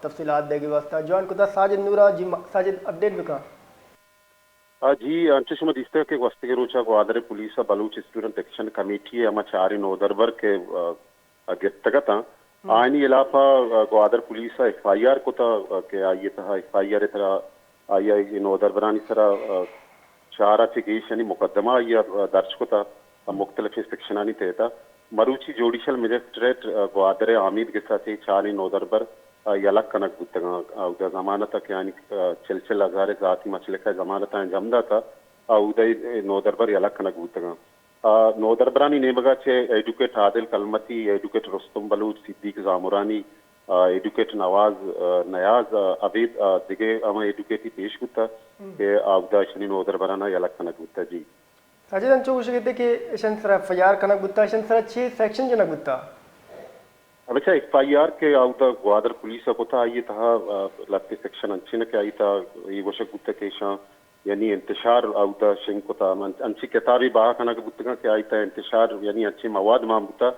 تفصیلات دیگ ءِ واستہ جوائن کتا ساجد نورا۔ جی ما-، ساجد، اپڈیٹ بکن۔ آ، جی، انچو شما دیستگ کہ گوستگیں روچا گوادر پولیس ءَ بلوچ اسٹوڈنٹ ایکشن کمیٹی ءِ ہما چاریں نودربر کہ، آ، آ، گپتگ اتاں، آئینی ہلاپ ءَ، آ، گوادر پولیس ءَ ایف آئی آر کتا، آ، کہ آئی ءِ تہا ایف آئی آر ءِ تہا آئی ءَ اے نودربرانی سرا، آ، چار ءَ چہ گیش یعنی مقدمہ آئی ءَ، آ، درج کتا، آ، مختلفیں سیکشنانی تحت ءَ۔ مروچی جوڈیشل مجسٹریٹ، آ، گوادر ءِ آمید گس ءَ چہ چاریں نودربر، آ، یلہ کنگ بوتگاں۔ آ، اودا ضمانت ءَ کہ آنی، آ، چل چل ہزار ءِ ذاتی مچلکہ ضمانت ءَ جم داتا، آ، اودا اے نودربر یلہ کنگ بوتگاں۔ آ، نودربرانی نیمگ ءَ چہ ایڈوکیٹ عادل کلمتی، ایڈوکیٹ رستم بلوچ، صدیق زامرانی، آ، ایڈوکیٹ نواز، آ، نیاز، آ، ابید، آ، دگہ ہما ایڈوکیٹی پیش بوتگ کہ آ اودا اشانی نودربراناں یلہ کنگ بوتگ۔ جی۔ ساجد، انچو گوشگ بیتگ کہ اشانی سرا ایف آئی آر کنگ بوتگ، اشانی سرا چے سیکشن جنگ بوتگ؟ بچا، ایف آئی آر کہ آ اودا گوادر پولیس ءَ کتا، آئی ءِ تہا، آ، لہتے سیکشن انچیں کہ آئی ءِ تہا اے گوشگ بوتگ کہ ایشاں یعنی انتشار اودا شنگ کتا، من-، انچیں کتابے بہا کنگ بوتگاں کہ آئی تہا انتشار یعنی انچیں مواد مان بوتا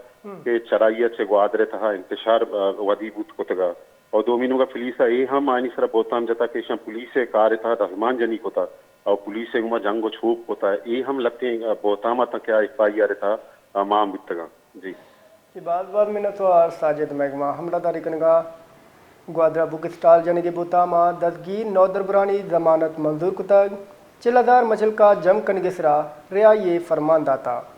کہ چرائی ءَ چہ گوادر ءِ تہا انتشار، آ، ودی بوت کتگا۔ اور دومی نیمگا پولیس ءَ اے ہم آنی سرا بہتام جتا کہ ایشاں پولیس ءِ کار ءِ تہا دزمان جنی کتا اور پولیس ءِ گوما جنگ و چوپ کتا۔ اے ہم لہتیں، آ، بہتام اتاں کہ آ ایف آئی آر ءِ تہا، آ، مان بوتگاں۔ جی۔ جی، باز باز منت وار ساجد مہکما ہمراہداری کنگا۔ گوادر ءَ بک اسٹال جنگ ءِ بہتام ءَ دزگیر نودربرانی ضمانت منظور کتگ، چل ہزار مچلکہ جم کنگ ءِ سرا رہائی ءِ فرمان داتگ۔